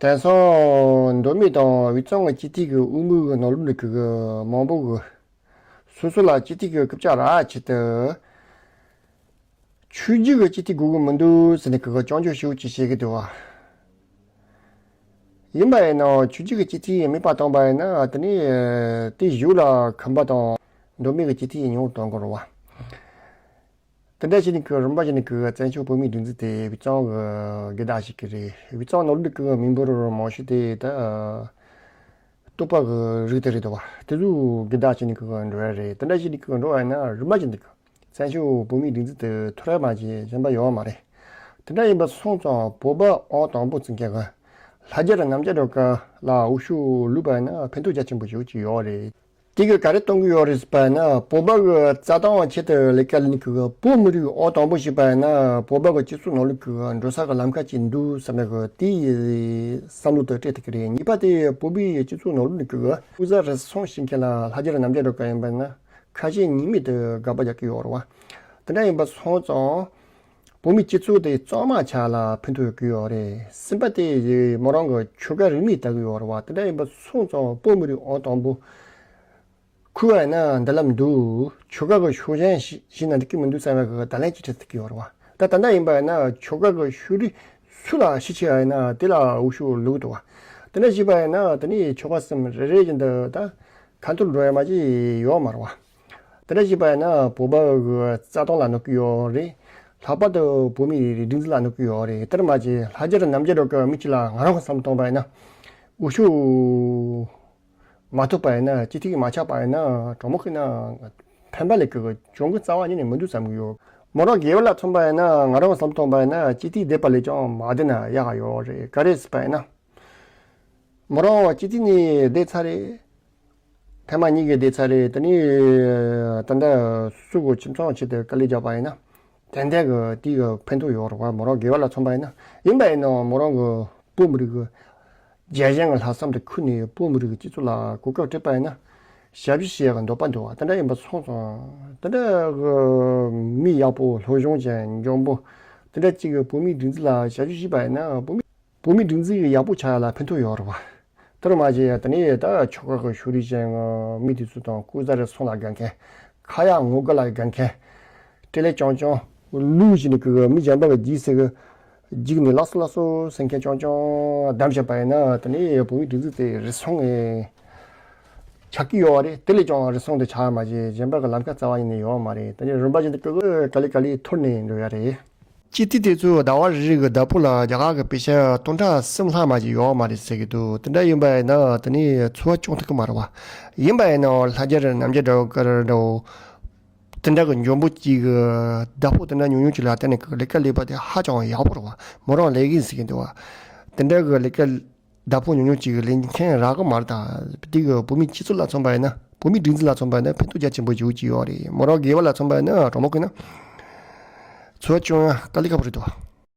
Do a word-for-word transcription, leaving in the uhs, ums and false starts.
དེང་སང་མདོ་སྨད་དང་དབུས་གཙང་གི་སྤྱི་འཐུས་ཀྱི་དབུ་མའི་གི་ནང་ལོགས་ནས་ཀྱི་མང་པོ་གི་སོ་སོ་ལ་སྤྱི་འཐུས་ཀྱི་རྐུབ་བཀྱག་རག་ཆེད་དུ། ཆོས་བརྒྱུད་ཀྱི་སྤྱི་འཐུས་དགོས་ཀྱི་མི་འདུག་ཟེར་ནས་ཀྱི་སྐྱོན་བརྗོད་ཞེ་པོ་ཅིག་བྱེད་ཀྱི་འདུག་བ། ཡིན་པ་ཡིན་ནའང་ཆོས་བརྒྱུད་ཀྱི་སྤྱི་འཐུས་མེད་པ་བཏང་པ་ཡིན་ན་དེ་ནས་དེའི་གཞུག་ལ་ཁམས་པ་དང་མདོ་སྨད་ཀྱི་སྤྱི་འཐུས་ཉུང་བཏང་དགོས་རེད་བ། དེ་འདྲ་བྱས་ནས་ཀྱི་རིམ་པ་བྱས་ནས་ཀྱི་བཙན་བྱོལ་བོད་མིའི་སྒྲིག་འཛུགས་དེ་དབུས་གཙང་གི་སྒེར་བདག་ཞིག་གི་རེད། དབུས་གཙང་ནང་ལོགས་ཀྱི་མི་འབོར་མང་ཤོས་དེ་ད་གཏོགས་པ་གི་རིགས་དེ་རེད་འདུག་བ། དེ་ཚོ་སྒེར་བདག་བྱས་ནས་ཀྱི་འགྲོ་ཡ་རེད། དེ་འདྲ་བྱས་ནས་ཀྱི་འགྲོ་བ་ཡིན་ན་རིམ་པ་བྱས་ནས་ཀྱི་བཙན་བྱོལ་བོད་མིའི་སྒྲིག་འཛུགས་དེ་འཐོར་ཡ་མ་བྱས་གཞན་པ་ཡོད་མ་རེད། དེ་འདྲ་ཡིན་པ་སོང་ཙང་བོད་པ་ཨང་དང་པོ་བཙུན་མཁན་གྱི་ལྷ་རྒྱལ་རྣམ་རྒྱལ་སྒྲོལ་དཀར་ལ་འོས་ཤོག་བླུགས་པ་ཡིན་ན་ཕན་ཐོགས་རྒྱ་ཆེན་པོ་ཞེ་པོ་ཅིག་ཡོད་རེད། དེ་གིས་ག་རེ་གཏོང་གི་ཡོད་རེད་ཟེར་བ་ཡིན་ན། བོད་པ་གི་རྩ་དོན་ཆེད་དུ་ལས་ཀ་ལས་ཀྱི་བོད་མི་རིགས་ཨང་དང་པོ་ཞིག་པ་ཡིན་ན་བོད་པ་གི་སྤྱི་ཚོགས་ནང་ལོགས་ཀྱི་འགྲོ་ས་གི་ལམ་ཁ་ཅིག་འདུག་བསམ་པའི་གི་དེའི་བསམ་བློ་དེ་སྤྲད་ཐུབ་ཀྱི་རེད། གཉིས་པ་དེ་བོད་པའི་སྤྱི་ཚོགས་ནང་ལོགས་ཀྱི་སྐུ་བཟའ་རེ་ཟུང་བྱེད་མཁན་ལ་ལྷ་རྒྱལ་རྣམ་རྒྱལ་སྒྲོལ་དཀར་ཡིན་པ་ཡིན་ན་ཁ་ཞེ་གཉིས་མེད་དུ་དགག་པ་རྒྱག་གི་ཡོད་རེད་བ། དེ་འདྲ་ཡིན་པ་སོང་ཙང་། བོད་མིའི་སྤྱི་ཚོགས་དེ་གཙང་མ་ཆགས་ལ་ཕན་ཐོགས་ཡོད་ཀྱི་ཡོད་རེད། གསུམ་པ་དེ་མོ་རང་གི་ཆོལ་ཁ་རིས་མེད་ལྟ་གི་ཡོད་རེད་བ། དེ་འདྲ་ཡིན་པ་སོང་ཙང་བོད་མི་རིགས་ཨང་དང་པོ་ཁུར་བ་ཡིན་ན་འདི་ལམ་འདུག་ཆོལ་ཁ་གི་ཕྱོགས་ཞེན་ཞིག་ན་འགྲིག་གི་མི་འདུག་བསམ་པའི་གི་བརྡ་ལན་ཅིག་སྤྲད་ཐུབ་ཀྱི་ཡོད་རེད་བ། ད་ད་ལྟ་ཡིན་པ་ཡིན་ན་ཆོལ་ཁ་གི་ཕྱོགས་རིས་སུ་ལ་ཤི་ཆེ་བ་ཡིན་ན་དེ་ལ་འོས་ཤོག་བླུག་འདུག་བ། དེ་འདྲ་བྱས་པ་ཡིན་ན་དེ་ནས་ཆོལ་ཁ་གསུམ་རེ་རེ་བཞིན་དུ་ད། ཁ་ཐོར་འགྲོ་ཡ་མ་ཅིག་ཡོད་མ་རེད་བ། དེ་འདྲ་བྱས་པ་ཡིན་ན་བོད་པ་གི་རྩ་དོན་ལ་གནོད་ཀྱི་ཡོད་རེད། ལྷག་པར་དུ་བོད་མིའི་སྒྲིག་འཛུགས་ལ་གནོད་ཀྱི་ཡོད་རེད། དེར་མ་ཅིག་ལྷ་རྒྱལ་རྣམ་རྒྱལ་སྒྲོལ་དཀར་མི་གཅིག་ལ་ང་རང་གི་བསམ་བློ་གཏོང་པ་ཡིན་ན། འོས་ཤོག་མ་ཐོབ་པ་ཡིན་ན་སྤྱི་འཐུས་མ་ཆགས་པ་ཡིན་ན་དྲང་མོ་བཤད་ན་ཕན་པ་ལས་ཀྱི་གྱོང་གུན་རྩ་བ་ཉིད་ནས་མི་འདུག་བསམ་གྱི་ཡོད། མོ་རང་དགེ་བ་ལ་མཚོན་པ་ཡིན་ན་ང་རང་གི་བསམ་བློ་གཏོང་པ་ཡིན་ན་སྤྱི་འཐུས་བསྡད་པ་ལས་ཀྱང་མ་བསྡད་ན་ཡག་ག་ཡོད་རེད། ག་རེ་ཟེར་བ་ཡིན་ན། མོ་རང་སྤྱི་འཐུས་ནས་བསྡད་ཚར་རེད། ཐེངས་མ་གཉིས་ཀྱི་བསྡད་ཚར་རེད། དེ་ནས་ད་ལྟ་སུ་གོ་ཁྱིམ་ཚང་ཆེད་དུ་དཀའ་ལས་རྒྱག་པ་ཡིན་ན། ཏན་ཏན་གྱི་དེའི་གི་ཕན་ཐོགས་ཡོད་རེད་བ། མོ་རང་དགེ་བ་ལ་མཚོན་པ་ཡིན་ན། ཡིན་པ་ཡིན་ནའང་མོ་རང་གི་བོད་མི་རིགས་ཀྱི་རྒྱལ་ཞེན་གྱི་ལྷག་བསམ་དེ་ཁུར་ནས་བོད་མི་རིགས་ཀྱི་སྤྱི་ཚོགས་ལ་གོ་སྐབས་སྤྲད་པ་ཡིན་ན། ཞབས་ཕྱི་བྱེད་ཡག་གི་འདོད་པ་འདུག་བ། དེ་འདྲ་ཡིན་པ་སོང་ཙང་དེ་འདྲ་གི་མི་ཡག་པོ་སློབ་སྦྱོང་ཅན་འཇོན་པོ་དེ་འདྲ་གཅིག་གི་བོད་མིའི་སྒྲིག་འཛུགས་ལ་ཞབས་ཕྱི་བྱས་པ་ཡིན་ན་བོད་མི། བོད་མིའི་སྒྲིག་འཛུགས་ཡག་པོ་ཆགས་ཡག་ལ་ཕན་ཐོགས་ཡོད་རེད་བ། དེར་མ་ཟད་དེ་ནས་ད་ཆོལ་ཁ་གི་ཕྱོགས་རིས་ཅན་གྱི་མི་དེ་ཚོ་དང་སྐུ་བཟའ་རེ་ཟུང་ལ་དགའ་མཁན། ཁ་ཡག་ངོ་དགའ་ལ་དགའ་མཁན། སྤྲེལ་ལད་རྐྱང་རྐྱང་། ལུག་བཞིན་གྱི་མི་གཞན་པ་གི་རྗེས་སུ་གི་རྗེས་ནས་ལགས་སོ་ལགས་སོ་ཟེར་མཁན་རྐྱང་རྐྱང་བདམས་བཞག་པ་ཡིན་ན་དེ་ནས་བོད་མིའི་སྒྲིག་འཛུགས་དེ་རེ་ཟུང་ངེ་ཆགས་ཀྱི་ཡོད་རེད། དེ་ལས་ཀྱང་རེ་ཟུང་དེ་ཆགས་མ་བྱས་གཞན་པ་གི་ལམ་ཁ་རྩ་བ་ཉིད་ནས་ཡོད་མ་རེད། དེ་ནས་རིམ་པ་བཞིན་དུ་གི་གི་ག་ལེ་ག་ལེ་འཐོར་ནས་འགྲོ་ཡ་རེད། སྤྱི་འཐུས་དེ་ཚོས་ཟླ་བ་རེ་རེ་གི་བདག་པོ་ལ་རྒྱ་གར་གྱི་པེ་ཤ་སྟོང་ཕྲག་གསུམ་ལྷག་མ་ཞིག་ཡོད་མ་རེད་ཟེར་གྱི་འདུག་དེ་འདྲ་ཡིན་པ་ཡིན་ན་དེ་ནས་འཚོ་བ་སྐྱོང་ཐུབ་ཀྱི་མ་རེད་བ། ཡིན་པ་ཡིན་ནའང་ལྷ་རྒྱལ་རྣམ་རྒྱལ་སྒྲོལ་དཀར་འདྲ་བོ། དེ་འདྲ་གི་འཇོན་པོ་གཅིག་གི་བདག་པོ་དེ་འདྲ་ཉུང་ཉུང་གཅིག་ལ་བརྟེན་ནས་ལས་ཀ་ལས་པ་དེ་ཧ་ཅང་ཡག་པོ་རེད་བ། མོ་རང་ལས་ཀྱིན་ཟེར་གྱི་འདུག་བ། དེ་འདྲ་གི་ལས་ཀ་བདག་པོ་ཉུང་ཉུང་གཅིག་གི་ལས་མཁན་རག་གི་མ་རེད་ད། དེ་གི་བོད་མིའི་སྤྱི་ཚོགས་ལ་མཚོན་པ་ཡིན་ན་བོད་མིའི་སྒྲིག་འཛུགས་ལ་མཚོན་པ་ཡིན་ན་ཕན་ཐོགས་རྒྱ་ཆེན་པོ་ཞེ་པོ་ཅིག་ཡོད་རེད། མོ་རང་དགེ་བ་ལ་མཚོན་པ་ཡིན་ན་དྲང་མོ་བཤད་ན། འཚོ་བ་སྐྱོང་ཡ་དཀའ་ལས་ཁག་པོ་རེད་འདུག